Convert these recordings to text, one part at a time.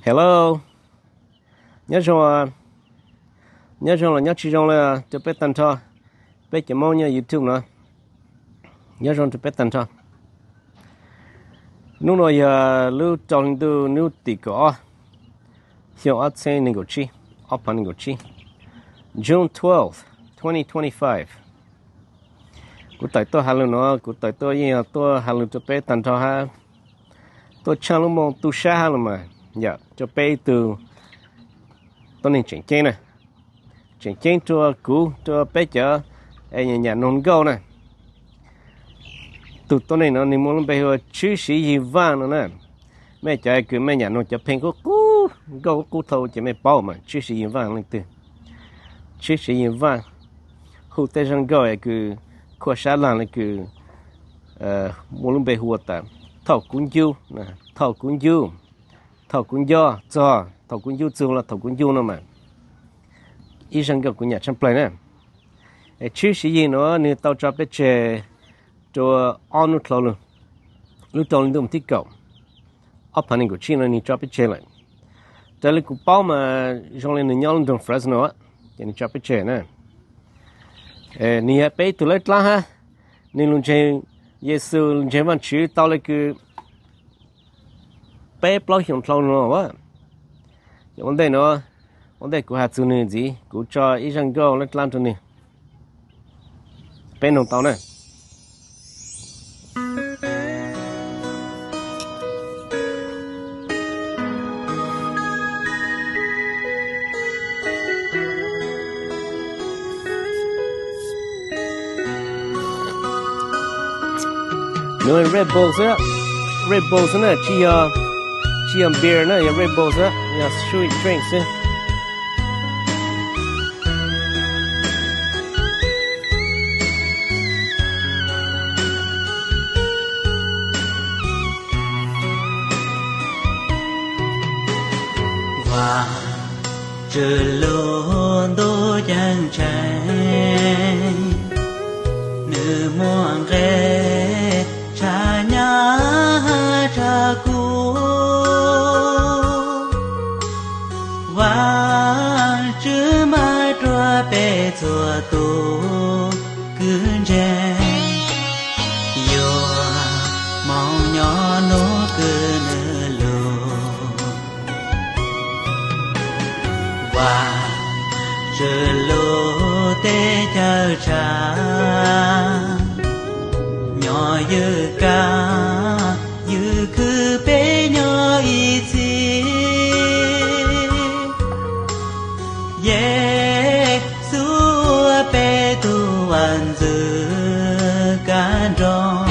Hello, nyob zoo, nyob zoo los nyob tsis zoo li rau peb tag nrho, peb cov Hmoob nyob YouTube no, nyob zoo rau peb tag nrho. Hnub no yog lub rau hli ntuj hnub tim kaum ob, xyoo ob txhiab nees nkaum tsib, ob phav nees nkaum tsib, June twelfth, twenty twenty-five. Kuv tawm tuaj has lus no, kuv tawm tuaj yeej yog tuaj has lus rau peb tag nrho hab, tuaj tshaaj lub moo tu sab hab los mas yog rau peb ib tug tuab neeg tseem ceeb na, tseem ceeb rua kuv rua peb cov es nyam nyam noog nkauj na. Tug tuab neeg no nwg muaj lub npe hu ua Tshwj Siv Yig Vaaj no na. Mej cov kws mej nyam noog cov pheej qub qub, nkauj qub qub dhau ces mej paub mas Tshwj Siv Yig Vaaj leej twg. Tshwj Siv Yig Vaaj hu tej zaaj nkauj kws khuaj sab laag le kws muaj lub npe hu ua tas Thaum Kuv Ncu, Thaum Kuv Ncu, Thaum Kuv Nco txog, Thaum Kuv Ncu txug los Thaum Kuv Ncu no mas ib zaaj nkauj kuv nyam tshaaj plawg na. Es Tshwj Siv Yig no nwg tau tso peb tseg rua ob nub dlhau lug, lub rau hli ntuj thib kaum, ob phav nees nkaum tsib no nwg tso peb tseg lawm. Raws le kuv paub mas zoo le nwg nyob lub nroog Fresno, ces nwg tso peb tseg na. Nwg yog peb ib tug lawb dlaab hab, nwg lug ntseeg Yexus, lug ntseeg Vaajtswv tau le kws peb plaub xyoos dlhau lug no. Ces ua ntej no, ua ntej kuv has txug nwg ntxiv, kuv tso ib zaaj nkauj lawb dlaab rua nwg, peb noog tau na. Nws Red Bull xwb, Red Bull xwb na, tsis yog, tsis yog beer na, yog Red Bull xwb, yog sweet drink xwb. Vaajtswv lub ntuj ceeb tsheej, nws muaj nqe tshaj nyab tshaj kub. Vaajtswv maj rua peb txhua tus kwv ntseeg, yuav moog nyob nub kws nws lug. Vaajtswv lub teb chaws tshaj, nyob ywj kab ywj khw peb nyob ib txhis. Yexus ua peb tug vaaj ntxwv kab nroog,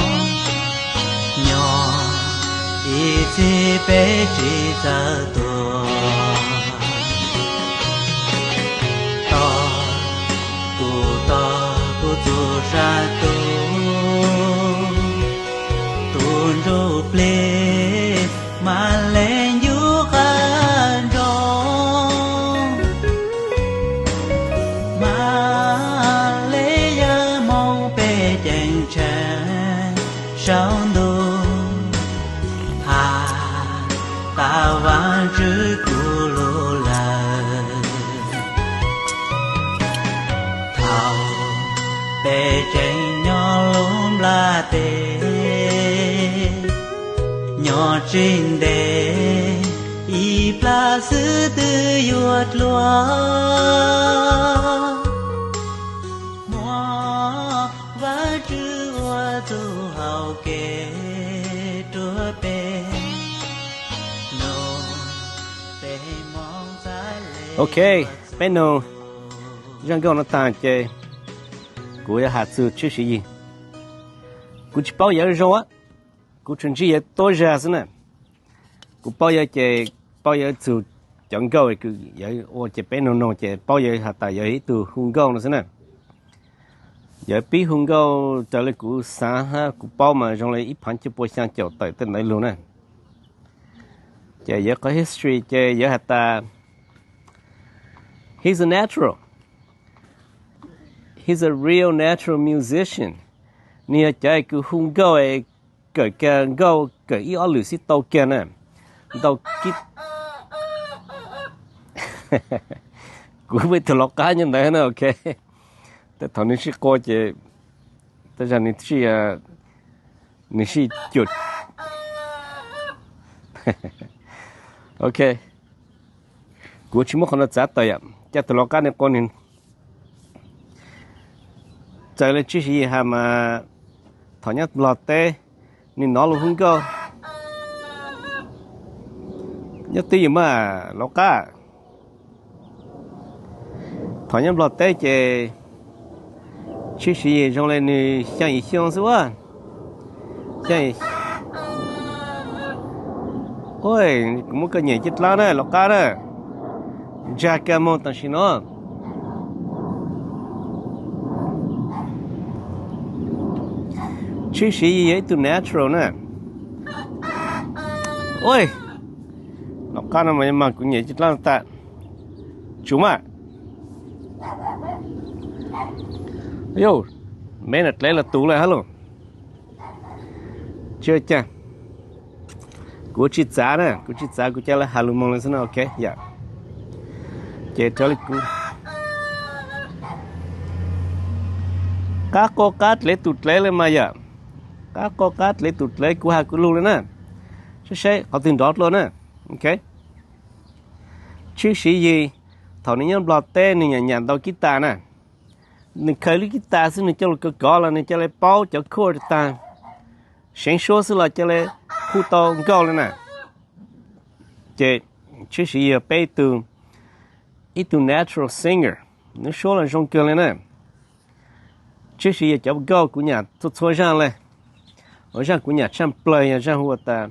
nyob ib txhis peb tsis txawj tuag. Tos kuv tos kuv txuj sa tug, tug ntsuj plig Maas Leej yug qaab nroog, Maas Leej yawg moog peb ceeb tsheej saum ntuj, has tas Vaajtswv kuv lug lawm. Thaum peb tseem nyob lub nplaj teb, nyob tsis ntev ib plag xwb twb yuav dluag. Muab Vaajtswv ua txuj hauv kev rua peb, noog peb moog txhaj le. Ok, peb noog zaaj nkauj no taag ces kuv yuav has txug Tshwj Siv Yig. Kuv tsis paub yawg zoo, kuv tsuas ntsib yawg tuab zag xwb na. Kuv paub yawg ces paub yawg txug cov nkauj yawg ua ces peb noog noog ces paub yawg has tas yawg ib tug hu nkauj no xwb na. Yawg pib hu nkauj raws le kuv xaav hab kuv paub mas zoo le ib phav cuaj pua xyaa caum tawm tej ntawd lug na. Ces yawg qhov history ces yawg has tas, he's a natural, he's a real natural musician. Nwg yog cov kws hu nkauj, kawm kiag nkauj kawm ib ob lwm xwb tau kiag na. Ntau kib Kuv muaj ib tug lau qab nyob ntawd na, ok. Tej thaum nws sib qua ces tej zaum nws sib, nws sib cuam. Ok, kuv tsis muab qhov no txav tawm yom, cas tus lau qab nws qua nws. Txawm li Tswv Siv Yis has mas thaum nyob Nplog teb, nws hnov lus hu nkauj. Nyob twj ywm mas lau qab. Thaum nyob Nplog teb ces Tswv Siv Yis zoo li nws xyaa yim xyoo xwb a. Xyaa yim, ua, kuv muab koj nyem caj dlaab na lau qab na. Ntsa kag moog tam sim no. Tswv Siv Yis yog ib tug natural na. Ua, lau qab no mas kuv nyem caj dlaab tas. Tsum mas. Yog, meb na dlev los tus lawm hab lauj. Tsis ua cas, kuv tsis txav na, kuv tsis txav, kuv cia lawv has lus moog li xwb na, ok yom. Ces raws li kuv, qab qua qab dlev tus dlev li mas yom. Qab qua qab dlev tus dlev, kuv has kuv lug li na. Saib saib qhov twg nrov dlua na. Ok, Tswv Siv Yis thaum nws nyob Nplog teb nws nyam nyam ntaus kib tas na. Nws khaws lub kib tas xwb nws coj lug kov kov los nws ca le paub cov chord tag. Seev suab xwb los ca le hu tau nkauj li na. Ces Tswv Siv Yis yog peb ib tug, ib tug natural singer, nws suab los zoo kawg li na. Tswv Siv Yis cov nkauj kuv nyam txhua txhua zaaj le. Ua zaaj kuv nyam tshaj plawg yog zaaj hu ua tas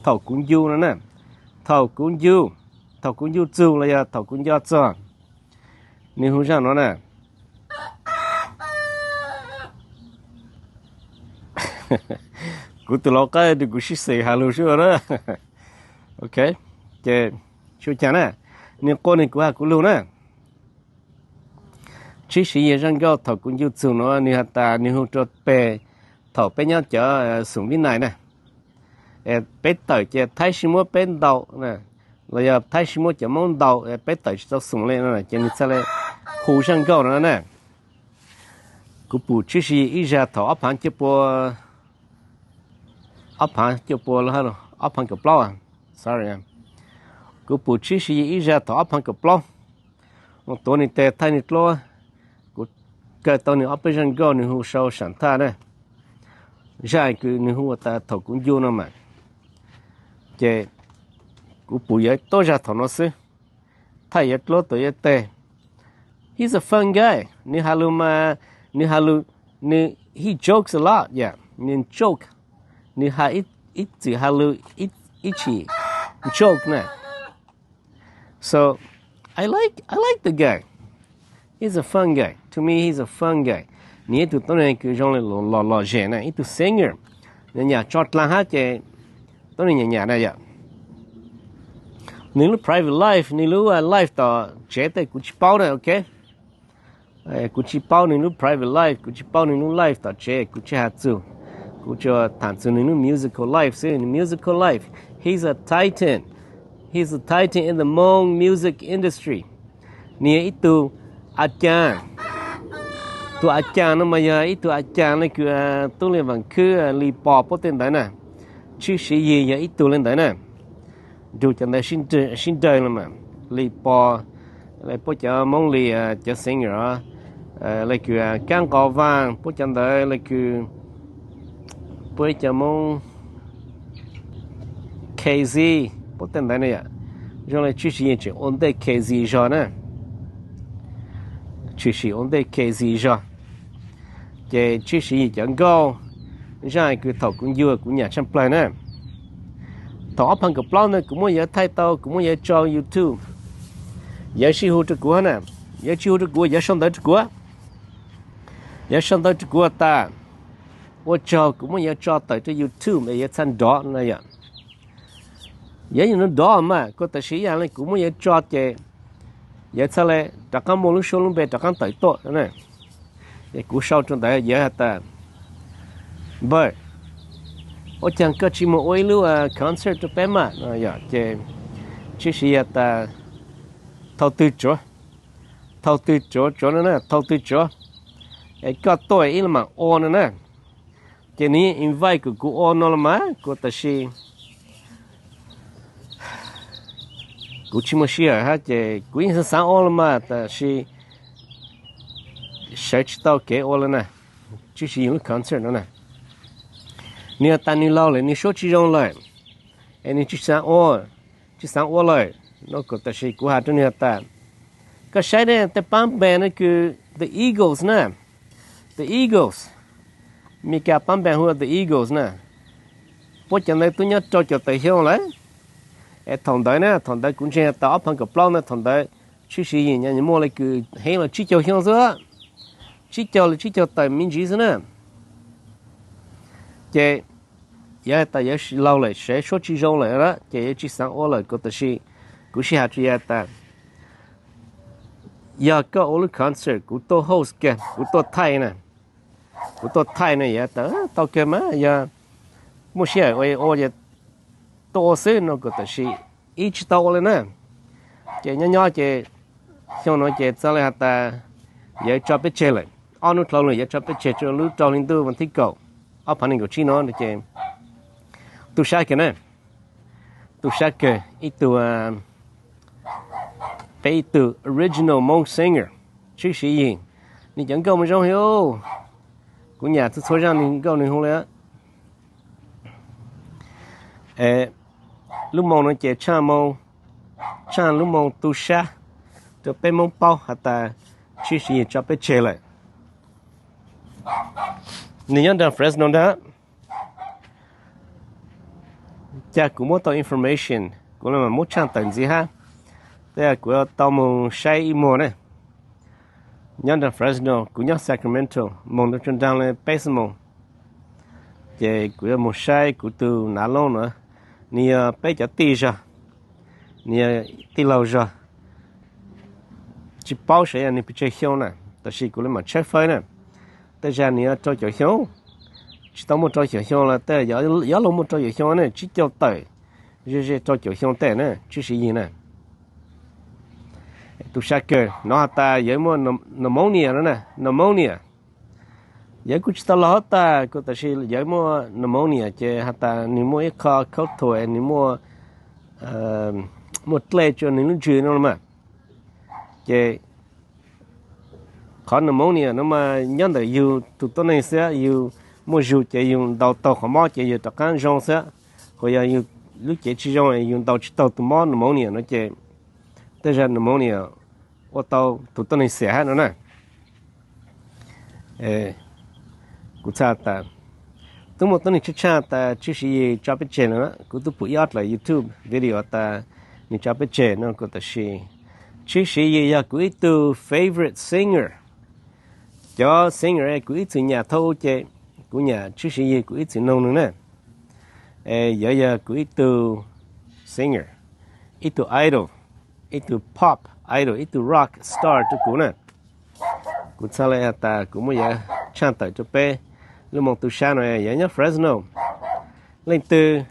Thaum Kuv Ncu no na. Thaum Kuv Ncu, Thaum Kuv Ncu Txug los yog Thaum Kuv Nco Txog, nws hu zaaj no na. Kuv tus lau qab rau kuv sib xeem has lug sub na. Ok, ces tsis ua cas na, nws qua nws kuv has kuv lug na. Tswv Siv Yis zaaj nkauj Thaum Kuv Ncu Txug no nws has tas nws hu rua peg thaum peb nyob cov xoom Vib Nais na, peb tawm ces Thaib sib muab peb ntaus, los yog Thaib sib muab cov Moob ntaus peb tawm tsis tau xoom le no ces nws txhaj le hu zaaj nkauj no na. Kuv pum Tswv Siv Yis ib zag thaum ob phaav cuaj pua, ob phaav cuaj pua, ob phaav kaum plaub, sorry, kuv pum Tswv Siv Yis ib zag thaum ob phaav kaum plaub, mus tuav nws tes thaij nws dluab, kuv kaw tau nws ob peb zaaj nkauj nws hu sau Sam Thaj na, zaaj kws nws hu ua tas Thaum Kuv Ncu no mas, ces kuv pum yog ib tub zag thaum no xwb, thaij yuav dluab tuav yuav tes. He's a fun guy, nws has lug mas, nws has lug, nws, he jokes a lot, yeah, nws joke, nws has ib txwm has lug ib tshim joke na. So I like, I like the guy. He's a fun guy. To me, he's a fun guy. Nws yog ib tug tuab neeg kws zoo li lom lom zem na, ib tug singer, nyam nyam tso dlaag hab ces tuab neeg nyam nyam na yom. Nws lub private life, nws lub life tom tsev tej kuv tsis paub na, ok. Kuv tsis paub nws lub private life, kuv tsis paub nws lub life tom tsev, kuv tsis has txug. Kuv tsuas thaam txug nws lub musical life xwb, nws musical life. He's a titan. He's a titan in the Hmong music industry. Nws yog ib tug a caag. Tug a caag no mas yog ib tug a caag le kws Tub Lis Vaam Khwb, Lis Pos puab tej ntawd na. Tshwj Siv Yis yog ib tug le ntawd na. Nrug cov ntawd sib nrawg le mas, Lis Pos, le puab cov Moob Lis cov singer, le kws Kaab Nqos Vaaj puab cov ntawd, le kws puab cov Moob K Z, puab tej ntawd ne yom. Zoo le Tshwj Siv Yis tseem ua ntej K Z zog na. Tshwj Siv ua ntej K Z zog. Ces Tshwj Siv Yis cov nkauj, zaaj kws Thaum Kuv Ncu kuv nyam tshaj plawg na. Thaum ob phav kaum plaub ntawd kuv muab yuav thaij tau, kuv muab yuav tso YouTube. Yuav sib hu rau kuv na, yuav tsis hu rau kuv, yuav sau ntawv rau kuv. Yuav sau ntawv rau kuv tas, ua tsaug, kuv muab yuav tso tawm rau YouTube es yuav txhaj nrov na yom. Yuav nrov mas kuv tam sim ib yam li kuv muab yuav tso ces yuav txhaj le rov qaab muaj lub suab lub npe rov qaab tawm tuaj. Es kuv sau rau ntawd yuav has tas, npawg, ua caag koj tsis mus ua ib lub concert rau peb mas? Ces Tshwj Siv Yis has tas, Thau twg tsuav, thau twg tsuav tsuav no na, thau twg tsuav, es koj tuaj ib los mam ua no na. Ces nws yeej invite kuv, kuv ua no los mas kuv tab sis kuv tsis muaj sij hawm hab, ces kuv yeej xav xav ua los mas tab sis sawv tsis tau kev ua lawm na. Tshwj Xwm Yim lub concert no na, nws has tas nws laus lawm, nws suab tsis zoo lawm, es nws tsis xav ua, tsis xav ua lawm no. Kuv tab sis kuv has rau nws has tas, koj saib ne, tej pab band no kws The Eagles na, The Eagles, Meskas pab band hu ua The Eagles na, puab cov ntawd twb nyob rau caum tawm xyoo lawm. Es thaum ntawd na, thaum ntawd kuv ntseeg has tas ob phav kaum plaub ntawd, thaum ntawd Tshwj Xwm Yim nyob muaj le kws heev los tsib caug xyoo xwb, tsib caug los tsib caug tawm me ntsis xwb na. Ces yawg has tas yawg laus lawm, sawv suab tsis zoo lawm, ces yawg tsis xav ua lawm. Kuv tab sis kuv sij hawm tsis yog tas, yog koj ua lub concert kuv tuaj host kag, kuv tuaj thaij na, kuv tuaj thaij na. Yawg tas tau kawg mas, yog muaj sij hawm ua ua ces tuaj ua xwb no. Kuv tab sis ib tsis tau ua li na. Ces nyob nyob ces xyoo no ces txog le has tas yawg tso peb tseg lawm. Ob hnub dlhau lawm yawg tso peb tseg rau lub rau hli ntuj vas thib kaum, ob phav nees nkaum tsib no ces tu sab kawg na, tu sab kawg ib tug, peb ib tug original Hmoob singer, Tshwj Xwm Yim. Nws cov nkauj mas zoo heev, kuv nyam txhua txhua zaj nws nkauj nws hu li. Lub moo no ces tshaj, tshaj lub moo tu sab rau peb Hmoob paub has tas Tshwj Xwm Yim tso peb tseg lawm. Nws nyob nram Fresno ntag. Cas kuv muab tau information, kuv mam muab tshaj tawm ntxiv hab. Tej kuv yuav tau mus saib ib muag na. Nyob nram Fresno, kuv nyob Sacramento, moog rau tsuas nraag le peb xuab moos. Ces kuv yuav mus saib kuv tug nav loob no, nws yog peb cov tij zog, nws yog tij laug zog. Tsis paub saib yog nws pes tsawg xyoo na, tab sis kuv le mam tshawb fawb na. Tej zag nws yuav rau caum xyoo, tsis tau muaj rau caum xyoo los tej yuav luag muaj rau caum xyoo na, tsib caug tawm, ze ze rau caum xyoo tej na, Tshwj Xwm Yim na. Tu sab kawg no has tas yawg muaj pneumonia no na, pneumonia. Yawg kuj tsis tau laug hab tas, kuv tab sis yawg muaj pneumonia ces has tas nws muaj ib qho khaub thuas, nws muaj, muaj dlej rua nws lub ntsws no los mas. Ces qhov pneumonia no mas nyob ntawm yug tug tuab neeg xwb, yug muaj zug ces yug ntaus taug qhov mob ces yug rov qaab zoo xwb. Ho yog yug lub cev tsis zoo, yug ntaus tsis taug tus mob pneumonia no ces tej zag pneumonia ua tau tus tuab neeg xiam hab no na. Kuv txhaj tas, tub muaj tuab neeg tshaj tshaj tas Tshwj Xwm Yim tso peb tseg lawm. Kuv tub pum ib ob dlaim YouTube video tas nws tso peb tseg no, kuv tab sis Tshwj Xwm Yim yog kuv ib tug favorite singer. Cov singer kuv ib txwm nyam thaum ub ces kuv nyam Tshwj Xwm Yim, kuv ib txwm noog nws na. Yog, yog kuv ib tug singer, ib tug idol, ib tug pop idol, ib tug rock star rau kuv na. Kuv txhaj le has tas kuv muab yawg tshaj tawm rau peb lub moo tu sab no, yawg nyob Fresno. Leej twg,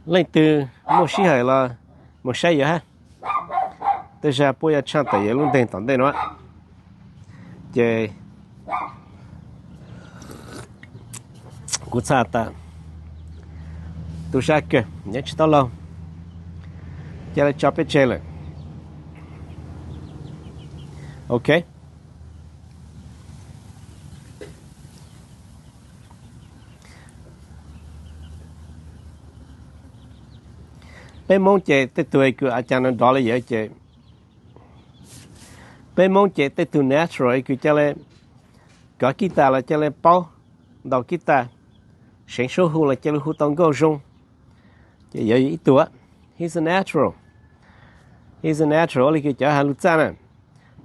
leej twg muaj sij hawm los mus saib yawg hab. Tej zag puab yuav tshaj tawm yawg lub nteeg tom ntej no. Ces kuv txhaj tas tu sab kawg, nyob tsis tau laug, ca le tso peb tseg lawm. Ok. Peb Moob ces tej tug kws a cas nrov le yawg ces, peb Moob ces tej tug natural kws ca le kov kib tas los ca le paub ntaus kib tas, seev suab hu los ca le hu tau nkauj zoo. Ces yawg yog ib tug, he's a natural, he's a natural ua le kws cov has lug txaj na.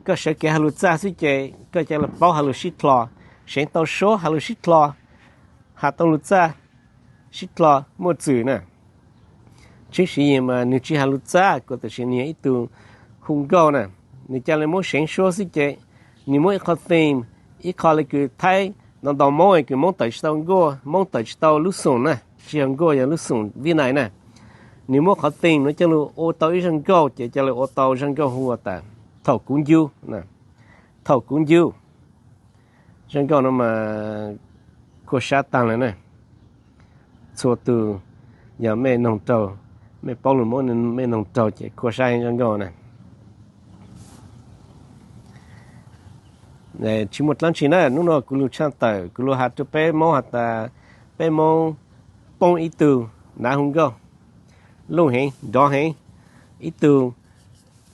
Koj sawv kev has lug txaj xwb ces koj ca le paub has lug sib dlho, seev tau suab has lug sib dlho, has tau lug txaj, sib dlho muaj txwm na. Tshwj Xwm Yim mas nws tsis has lug txaj kuv, tab sis nws yog ib tug hu nkauj na. Nws ca le muab seev suab xwb ces nws muab ib qho theme, ib qho le kws thaib ntau ntau Moob kws Moob tawm tsis tau nkuaj, Moob tawm tsis tau lub xoom na, tsis yog nkuaj, yog lub xoom Vib Nais na. Nws muab qhov theme no coj lug ua tau ib zaj nkauj ces coj lug ua tau zaj nkauj hu ua tas Thaum Kuv Ncu. Thaum Kuv Ncu, zaj nkauj no mas khuab sab taag lawm na. Txhua tug yog mej noog raug, mej paub lug muab mej noog raug ces khuab sab zaj nkauj na. Tsis muaj dlaab tsi na, nub no kuv lug tshaj tawm, kuv lug has rua peb Moob has tas peb Moob poob ib tug nav hu nkauj, luj heev nrov heev, ib tug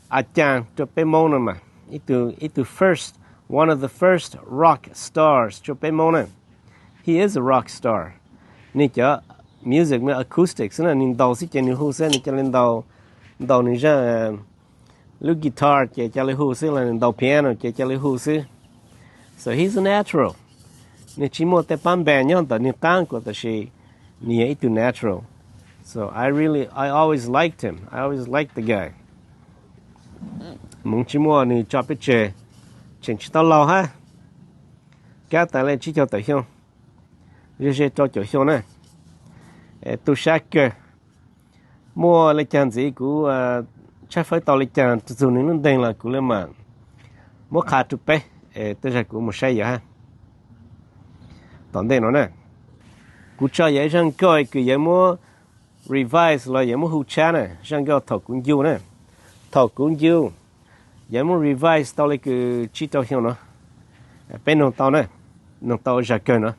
a caa rua peb Moob no mas, ib tug, ib tug first, one of the first rock stars rua peb Moob na. He is a rock star. Nwg cov music mas acoustic xwb na, nwg ntaus xwb ces nwg hu xwb, nwg ca le ntaus, ntaus nwg zaj lub guitar ces ca le hu xwb, los ntaus piano ces ca le hu xwb. So he's a natural. Nwg tsis muaj tej pab band nyob ntawm nwg qaab kuas, tab sis nwg yog ib tug natural. So I really, I always liked him. I always liked the guy. Moov tsis muaj nwg tso peb tseg, tseem tsis tau laug hab, kab tas le tsib caug tawm xyoo, ze ze rau caum xyoo na. Tu sab kawg. Muaj le caag ntxiv kuv tshawb fawb tau le caag txug nwg lub nteeg los kuv le maam muab qha rua peb, tej zag kuv moog saib yawg hab. Tom ntej no na, kuv tso yawg ib zaj nkauj kws yawg muab revise los yawg muab hu tshab na, zaj nkauj Thaum Kuv Ncu na. Thaum Kuv Ncu, yawg muab revise tau le kws tsib rau xyoo no. Peb noog tau na, noog tau zag kawg no.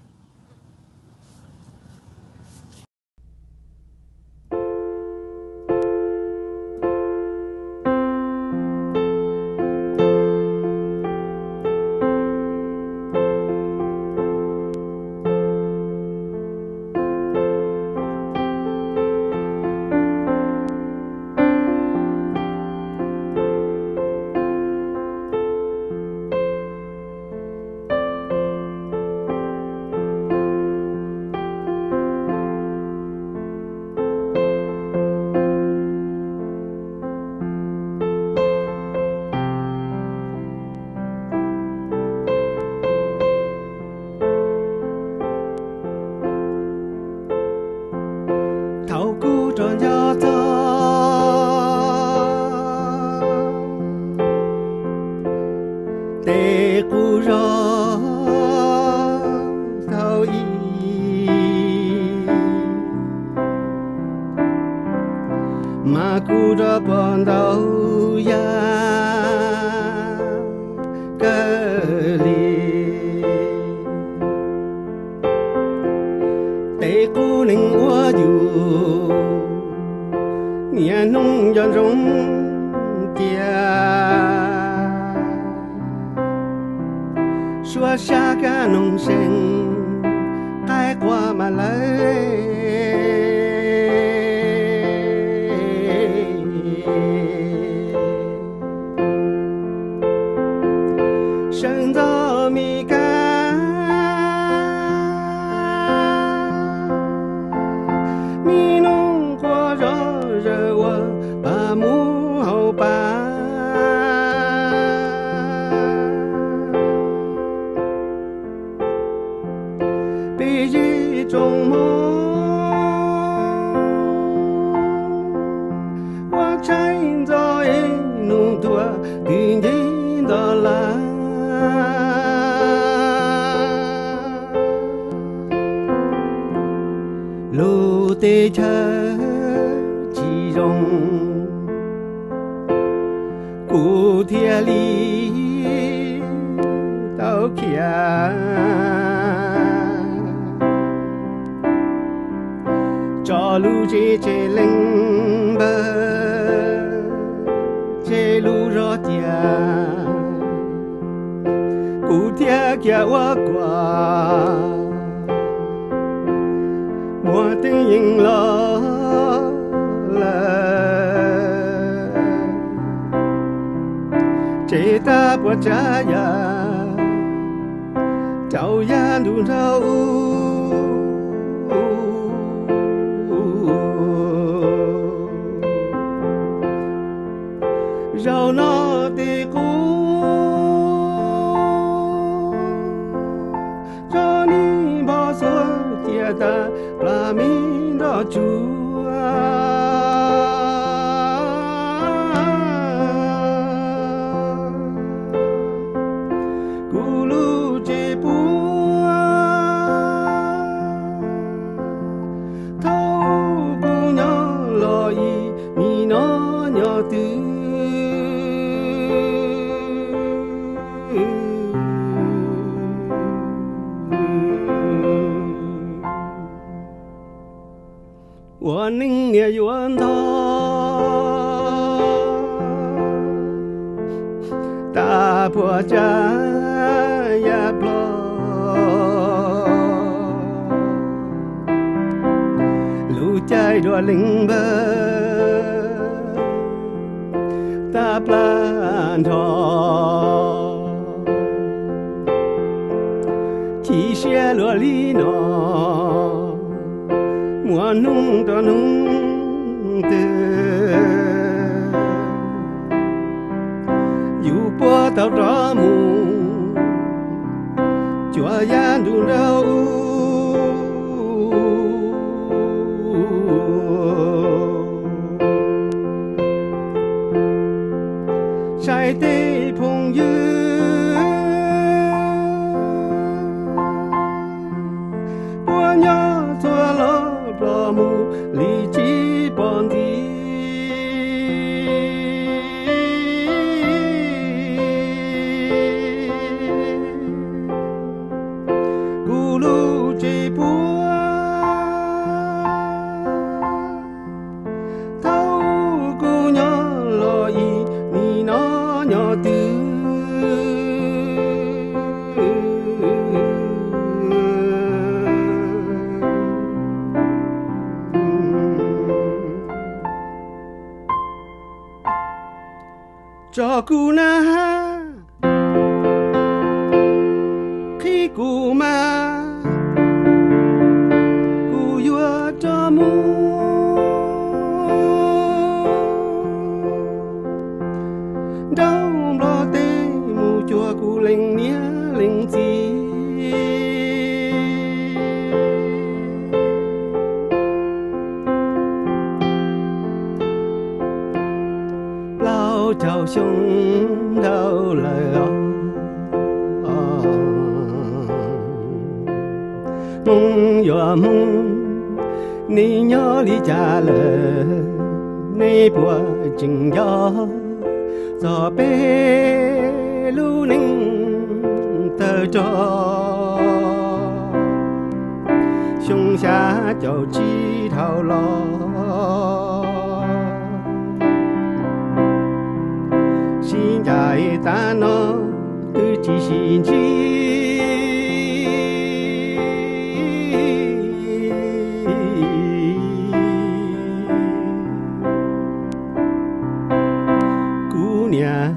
Thaum kuv rov nco txog tej qub zog thaum ub, mas kuv rov pom ntau yam kawg li. Tej qub neeg ua yus niaj hnub nco ntsoov tiag, suav sab kab noog seev qaib qua mas lawv sawv ntxov mi kab, mi noog quaj zom zaws ua pa mub hauv pa. Peb zeb tsoom Hmoob ua tshais ntxov es nug tuag twb ntev ntxov lawm. Lub teb chaws tsis zoo, kuv thiaj li tau khiav tso lub tsev tsev leej npawg, tsev lub zog cia, kuv thiaj khiav ua kuas muaj teeb yeej los lawm. Tsev tag puas tsav yam rau yam ntuj nrog u. Zaum no tej qub zog ni npog xuav cia tag plas me nroj tsuag. Ua neej niaj yuav ntog, tag puas tsav yam plog, lub caij dua leej npawg tag plab nrho. Chim siab luag li no, muaj hnub rau hnub twg, yus puag tau rov mus, cuag yam ntuj nraug. Saib tej phooj ywg puab nyob txhua lub plog mus li tsis pom ntxiv. Kuv lub tsev puab thaum kuv nyob los ib nim no nyob twg. Tso kuv na, qhib kuv mas, kuv yuav rov mus nraum nplog teb mus cuag kuv leej niam leej txiv. Plaub caug xyoo dhau lawm os, Hmoob yuav Hmoob, nej nyob li cas lawm? Nej puas tseem nco txog peb lub neej tawg rog xyoo xya caum tsib dhau los? Sib ncaim tas no twb tsis sib ntsib. Kuv niam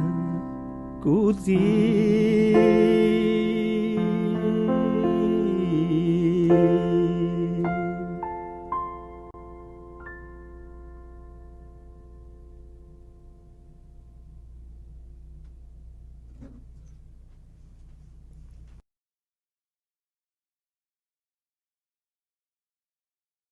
kuv txiv,